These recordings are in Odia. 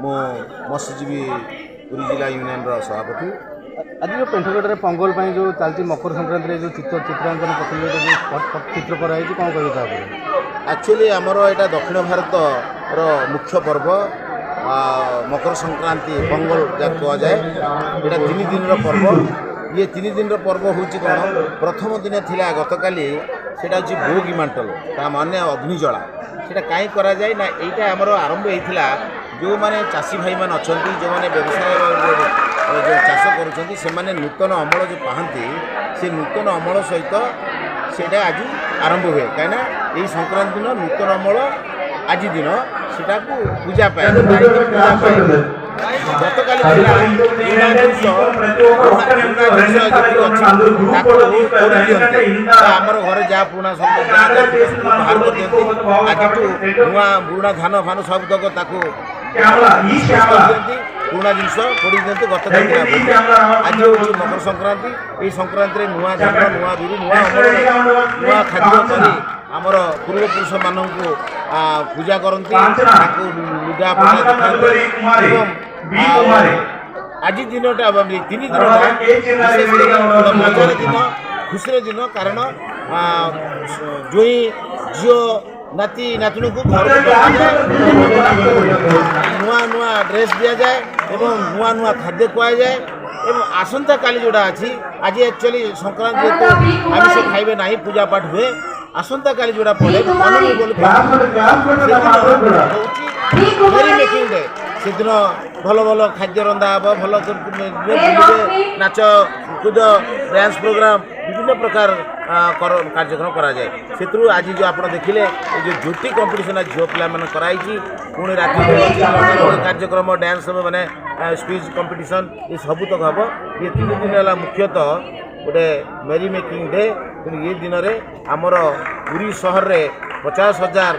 ମୁଁ ମତ୍ସ୍ୟଜୀବୀ ପୁରୀ ଜିଲ୍ଲା ୟୁନିୟନର ସଭାପତି। ଆଜି ଯେଉଁ ପେଣ୍ଠକଟାରେ ପଙ୍ଗଲ ପାଇଁ ଯେଉଁ ଚାଲିଛି, ମକର ସଂକ୍ରାନ୍ତିରେ ଯେଉଁ ଚିତ୍ରାଙ୍କନ ପ୍ରତିଯୋଗିତା, ଯେଉଁ ଚିତ୍ର କରାଯାଇଛି, କ'ଣ କହିବେ ତା ଉପରେ? ଆକ୍ଚୁଆଲି ଆମର ଏଇଟା ଦକ୍ଷିଣ ଭାରତର ମୁଖ୍ୟ ପର୍ବ ମକର ସଂକ୍ରାନ୍ତି, ପଙ୍ଗଲ ଯାହା କୁହାଯାଏ। ଏଇଟା 3 ଦିନର ପର୍ବ। ଇଏ 3 ଦିନର ପର୍ବ ହେଉଛି କ'ଣ, ପ୍ରଥମ ଦିନ ଥିଲା ଗତକାଲି, ସେଇଟା ହେଉଛି ଭୋଗି ମାଣ୍ଟଲ, ତା ମାନେ ଅଗ୍ନିଜଳା। ସେଇଟା କାହିଁ କରାଯାଏ ନା, ଏଇଟା ଆମର ଆରମ୍ଭ ହେଇଥିଲା, ଯେଉଁମାନେ ଚାଷୀ ଭାଇମାନେ ଅଛନ୍ତି, ଯେଉଁମାନେ ବ୍ୟବସାୟ ଯେଉଁ ଚାଷ କରୁଛନ୍ତି, ସେମାନେ ନୂତନ ଅମଳ ଯେଉଁ ପାଆନ୍ତି, ସେ ନୂତନ ଅମଳ ସହିତ ସେଇଟା ଆଜି ଆରମ୍ଭ ହୁଏ। କାହିଁକିନା ଏଇ ସଂକ୍ରାନ୍ତି ଦିନ ନୂତନ ଅମଳ ଆଜି ଦିନ ସେଟାକୁ ପୂଜା ପାଏ, ପୂଜା ପାଏ। ଗତକାଲି ଥିଲା ପୁରୁଣା ଜିନିଷ, ପୁରୁଣା ଜିନିଷ ଯେତିକି ଅଛି ତାକୁ ପୋଡ଼ି ଦିଅନ୍ତି। ତ ଆମର ଘରେ ଯାହା ପୁରୁଣା ସବୁ ଯାହା ଯାହା ଥିବ ସବୁ ବାହାର କରିଦିଅନ୍ତି। ଆଜିଠୁ ନୂଆ, ପୁରୁଣା ଧାନ ଫାନ ସବୁ ତକ ତାକୁ କରିଦିଅନ୍ତି, ପୁରୁଣା ଜିନିଷ ପୋଡ଼ି ଦିଅନ୍ତି। ଗତକାଲି ଥିଲା ଭୋଜି। ଆଜି ହେଉଛି ମକର ସଂକ୍ରାନ୍ତି। ଏଇ ସଂକ୍ରାନ୍ତିରେ ନୂଆ ଧାନ, ନୂଆ ବିରି, ନୂଆ ଅମଳ, ନୂଆ ଖାଦ୍ୟ କରି ଆମର ପୂର୍ବପୁରୁଷମାନଙ୍କୁ ପୂଜା କରନ୍ତି, ତାଙ୍କୁ ଲୁଗାପଟା ଦେଖାନ୍ତି। ଏବଂ ଆଉ ଆଜି ଦିନଟା, 3 ଦିନଟା ବିଶେଷ କରି ଗୋଟେ ମଜାର ଦିନ, ଖୁସିର ଦିନ। କାରଣ ଜୋଇଁ, ଝିଅ, ନାତି ନାତୁଣୀକୁ ଘରକୁ ଡକାଯାଏ ଏବଂ ତାଙ୍କୁ ନୂଆ ନୂଆ ଡ୍ରେସ୍ ଦିଆଯାଏ ଏବଂ ନୂଆ ନୂଆ ଖାଦ୍ୟ ଖୁଆଯାଏ। ଏବଂ ଆସନ୍ତାକାଲି ଯେଉଁଟା ଅଛି, ଆଜି ଆକ୍ଚୁଆଲି ସଂକ୍ରାନ୍ତି ଯେହେତୁ ଆମିଷ ଖାଇବେ ନାହିଁ, ପୂଜା ପାଠ ହୁଏ। ଆସନ୍ତାକାଲି ଯେଉଁଟା ପଡ଼େ, କନୁମୁ ବୋଲି ସେଦିନ ହେଉଛି ମେରି ମେକିଂ ଡେ। ସେଦିନ ଭଲ ଭଲ ଖାଦ୍ୟ ରନ୍ଧା ହେବ, ଭଲ ବୁଲିବେ, ନାଚ କୁଦ, ଡ୍ୟାନ୍ସ ପ୍ରୋଗ୍ରାମ, ବିଭିନ୍ନ ପ୍ରକାର କାର୍ଯ୍ୟକ୍ରମ କରାଯାଏ। ସେଥିରୁ ଆଜି ଯେଉଁ ଆପଣ ଦେଖିଲେ, ଏ ଯେଉଁ ଝୋଟି କମ୍ପିଟିସନ୍ ଝିଅ ପିଲାମାନେ କରାହେଇଛି, ପୁଣି ରାତିରେ ଅଛି କାର୍ଯ୍ୟକ୍ରମ, ଡ୍ୟାନ୍ସ ମାନେ ସ୍ପିଚ୍ କମ୍ପିଟିସନ୍, ଏ ସବୁତକ ହେବ। ଇଏ 3 ଦିନ ହେଲା ମୁଖ୍ୟତଃ ଗୋଟେ ମେରି ମେକିଂ ଡେ। ତେଣୁ ଏ ଦିନରେ ଆମର ପୁରୀ ସହରରେ 50,000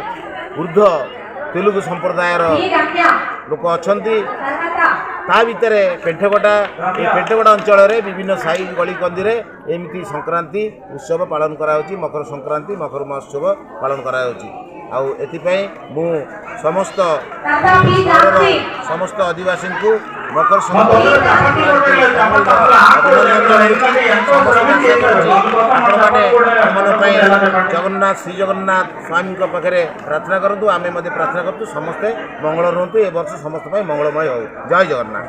ଉର୍ଦ୍ଧ୍ୱ ତେଲୁଗୁ ସମ୍ପ୍ରଦାୟର ଲୋକ ଅଛନ୍ତି। ତା ଭିତରେ ପେଣ୍ଠକଟା, ଏ ପେଣ୍ଠକଟା ଅଞ୍ଚଳରେ ବିଭିନ୍ନ ସାହି ଗଳି କନ୍ଦିରେ ଏମିତି ସଂକ୍ରାନ୍ତି ଉତ୍ସବ ପାଳନ କରାଯାଉଛି। ମକର ସଂକ୍ରାନ୍ତି, ମକର ମହୋତ୍ସବ ପାଳନ କରାଯାଉଛି। ଆଉ ଏଥିପାଇଁ ମୁଁ ସମସ୍ତ ପୁରୀ ସହରର ସମସ୍ତ ଅଧିବାସୀଙ୍କୁ ମକର ସଂକ୍ରାନ୍ତି ଅଭିନନ୍ଦନ ଜଣାଉଛି। ସମସ୍ତଙ୍କୁ ଆଶା କରୁଛି, ଆପଣମାନେ ଆମମାନଙ୍କ ପାଇଁ ଜଗନ୍ନାଥ, ଶ୍ରୀ ଜଗନ୍ନାଥ ସ୍ୱାମୀଙ୍କ ପାଖରେ ପ୍ରାର୍ଥନା କରନ୍ତୁ। ଆମେ ମଧ୍ୟ ପ୍ରାର୍ଥନା କରୁଛୁ, ସମସ୍ତେ ମଙ୍ଗଳ ରୁହନ୍ତୁ। ଏ ବର୍ଷ ସମସ୍ତ ପାଇଁ ମଙ୍ଗଳମୟ ହେଉ। ଜୟ ଜଗନ୍ନାଥ।